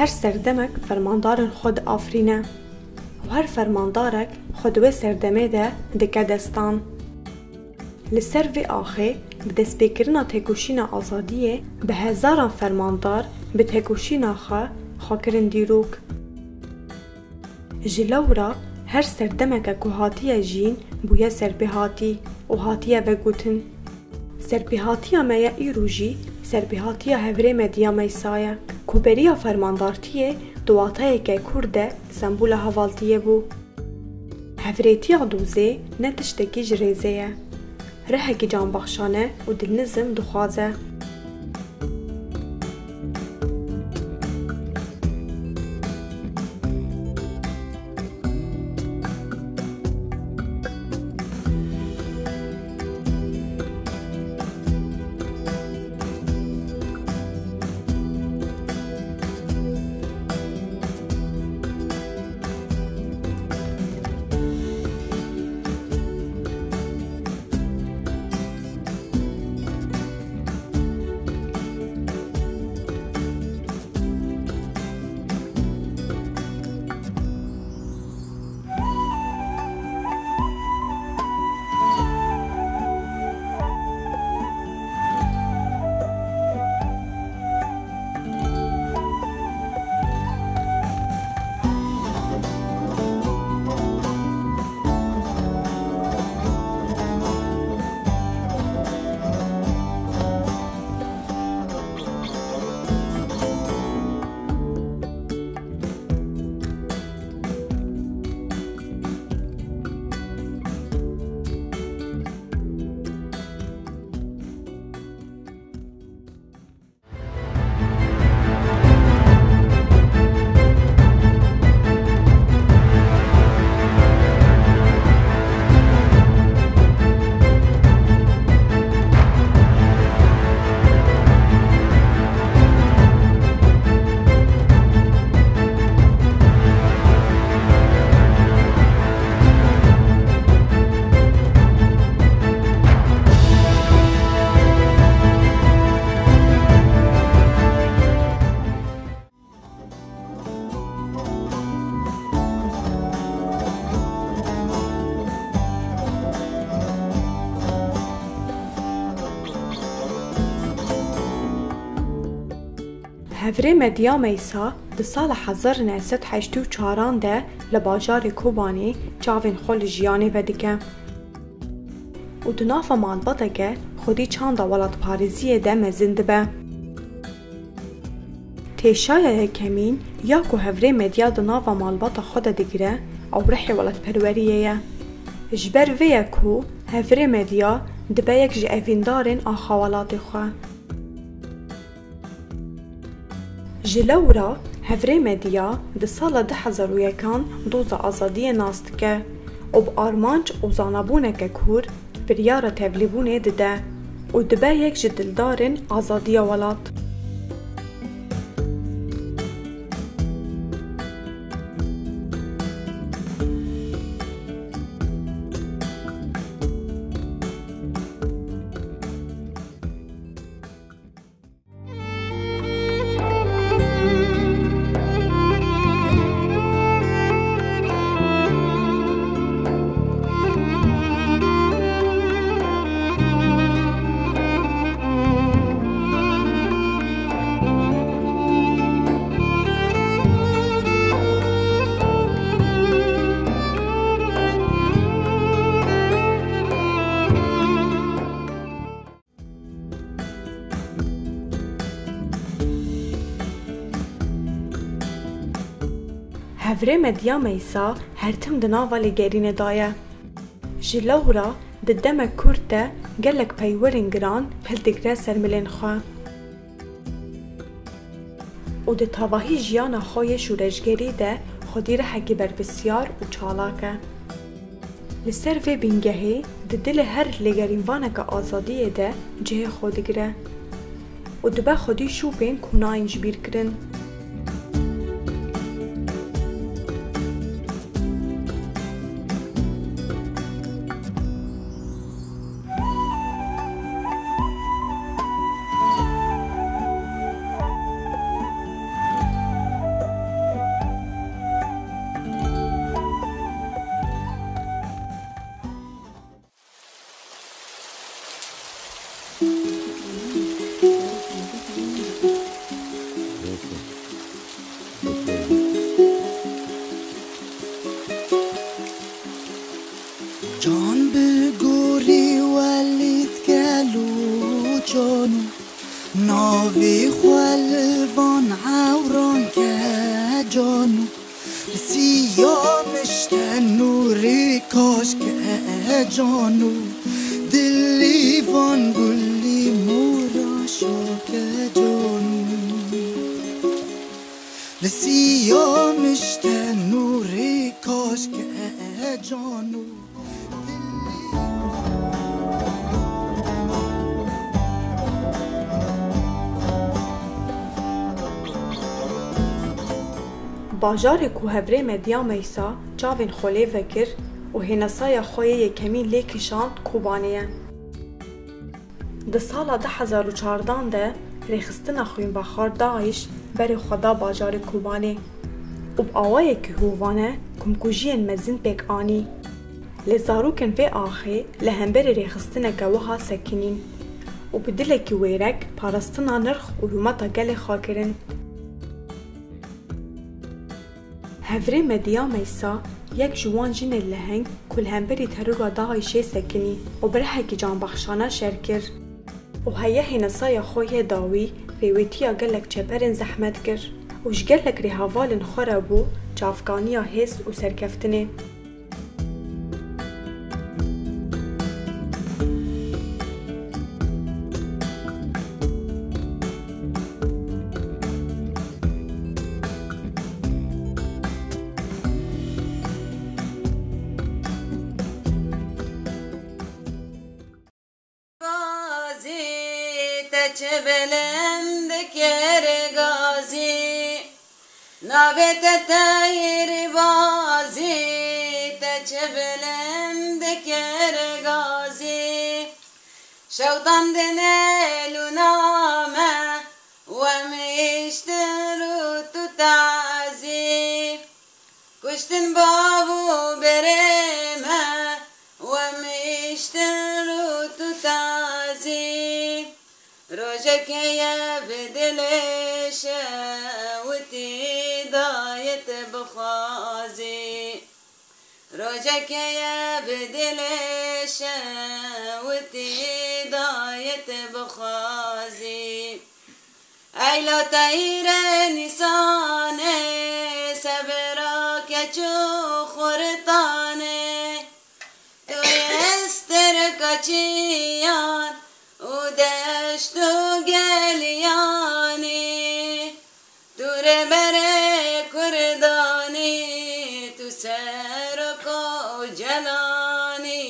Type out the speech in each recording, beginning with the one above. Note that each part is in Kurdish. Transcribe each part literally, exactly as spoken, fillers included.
Her serdemek fermandarên xwe diafirîne û her fermandarek xwe di wê serdemê de dike destan. Li ser vê axê bi destpêkirina têkoşîna azadiyê bi hezaran fermandar bi têkoşîna xwe xwe kirin dîrok. Ji lewra her serdemeke ku hatiye jiyîn bûye serpêhatî û hatiye vegotin. Serpêhatiya me ya îro jî serpêhatiya hevrê me Diya Meysa ye, ku beriya fermandartiyê di wateyeke kûr de sembola hevaltiyê bû. Hevrêtiya dozê ne tiştekî ji rêzê ye. Rihekî canbaxşane û dilnizim dixwaze. Hevrê me Diya Meysa di sala hezar û neh sed heştê û çaran de li bajarê Kobanê çavên xwe li jiyanê vedike û di nava malbateke xwedî çanda welatparêziyê de mezin dibe. Têşaya yekemîn ya ku hevrê me Diya di nava malbata xwe de digire, ew rihê welatperweriyê ye. Ji ber vê ye ku hevrê me Diya dibe yek ji evîndarên axa welatê xwe. Ji lewra hevrê me Diya di sala du hezar û yekan doza azadiyê nas dike û bi armanc û zanabûneke kûr biryara tevlîbûnê dide û dibe yek ji dildarên azadiya welat. Hevrê me Diya Meysa her tim di nava lêgerînê de ye. Ji lewra di demek kurt de gelek peywerên giran hildigre ser milên xwe. Û di tevahî jiyana xwe yê şûreşgerî de xwedî rihekî berpirsyar û çalak e. Li ser vê bingehê di dilê her lêgerînvaneke azadiyê de cihê xwe digire û dibe xwedî şûpên ku nayên ji bîr kirin. Siya mişte nûrê kaşke cano, dilî van gulî mora şake cano. Li siya mişte nûrê kaşke cano. Bajarê ku hevrê me Diya Meysa çavên xwe lê vekir û hênesaya xwe yê yekemîn lê kişand Kobanê ye. Di sala du hezar û çardan de rêxistina xwînbexar DAIŞ berê xwe da bajarê Kobanê û bi awayekî hovane komkujiyên mezin pêk anî. Lê zarokên vê axê li hemberî rêxistineke wiha sekinîn û bi dilekî wêrek parastina nirx û rûmeta gelê xwe kirin. Hevrê me Diya Meysa yek ji wan jinê leheng ku li hemberî terora DAIŞê sekinî û bi rihekî canbexşane şer kir û heye hênesaya xwe yê dawî rêwîtiya gelek çeperên zehmet kir û ji gelek rêhevalên xwe re bû çavkaniya hêz û serkeftinê. Gazî, te çi bilind kir Gazî. Navê te teyr bazî, te çi bilind kir Gazî. Şewtan dinê lûna me, wem îştir û tu tazî. Kuştin bav û berê me, wem îştir û tu tazî. Rojekê ye bi dilê şewitî dayê te bixwazî. Rojekê ye bi dilê şewitî dayê te bixwazî. Eyla teyre nîsanê, sebera keç û xurtanê. Tu yê sterka çiyan û deşt û geliyanî. Tu rêberê Kurdanî, tu serok û celanî.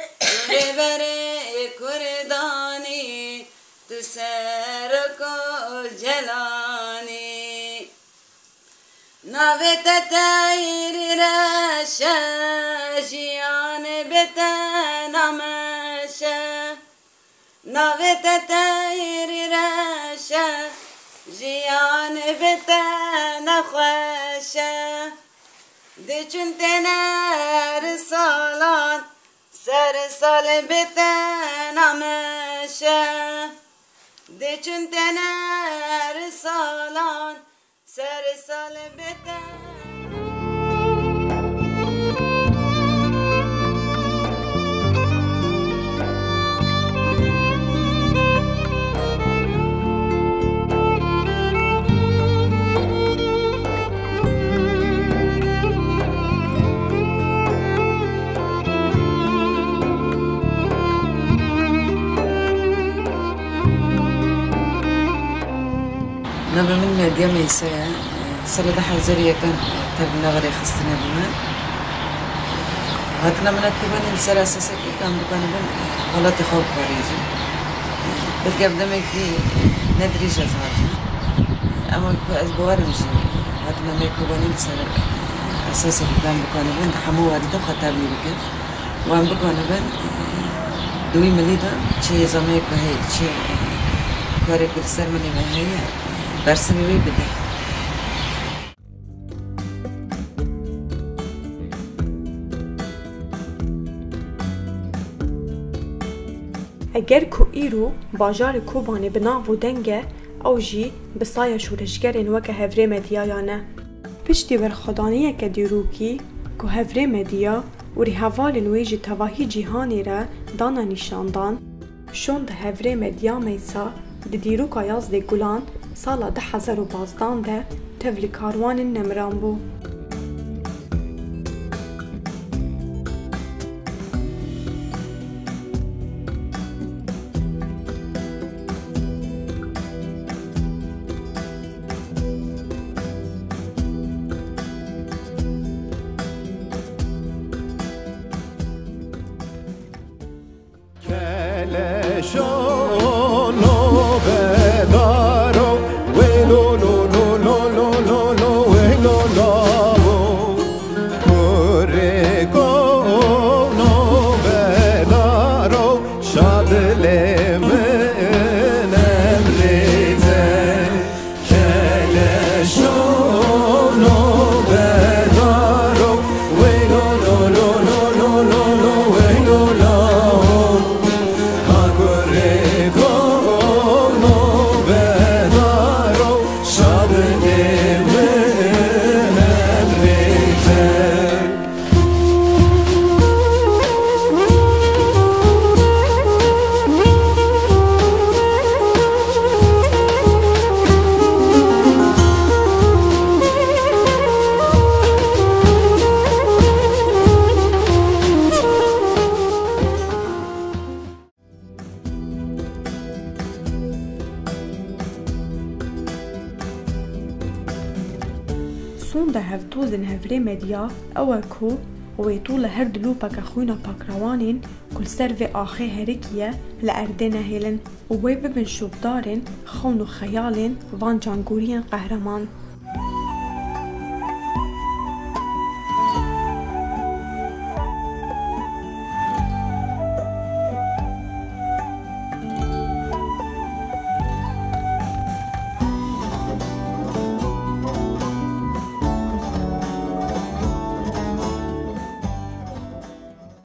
Tu rêberê Kurdanî, tu serok û celanî. Navê te teyrî reş e, jiyanê bê te nameş e. Navê te teyrî reş e, jiyanê bê te nexweş e. Diçûn têne risalan, ser salê bê te nameş e. Diçûn têne risalan, ser salê bê te. Navê min Medya Meysa ye. Sala du hezar û yekan tevlî nava rêxistinê bûme. Hatina min a Kobanê li ser esasekî ku em bikanibin welatê xwe biparêzin. Belkî ev demekî ne dirêj ez hatime. Ema ku ez bawer im jî hatina me Kobanê li ser esasekî ku em bikanibin di hemû werî de xwe tevlî bikin. Wan bikanibin, di wî milî de çi hêzameyek ku heye, çi karek ku li ser milê me heye, bersivê wê bide. Eger ku îro bajarê Kobanê bi nav û deng e, ew jî bi saya şoreşgerên weke Hevrê Medya ya ne. Piştî berxwedaniyeke dîrokî ku Hevrê Medya û rêhevalên wê ji tevahî cîhanê re dane nîşandan, şûnda Hevrê Medya Meysa di dîroka Yazdê Gulan sala du hezar û bazdan de tevlî karwanên nemiran bû. Sonda hevdozên hevrê medya ew e ku wê tû li her dilopeke xwîna pakrewanên ku li ser vê axê herikiye li erdê nehêlin û wê bibin şopdarên xewn û xeyalên van cangoriyên qehreman.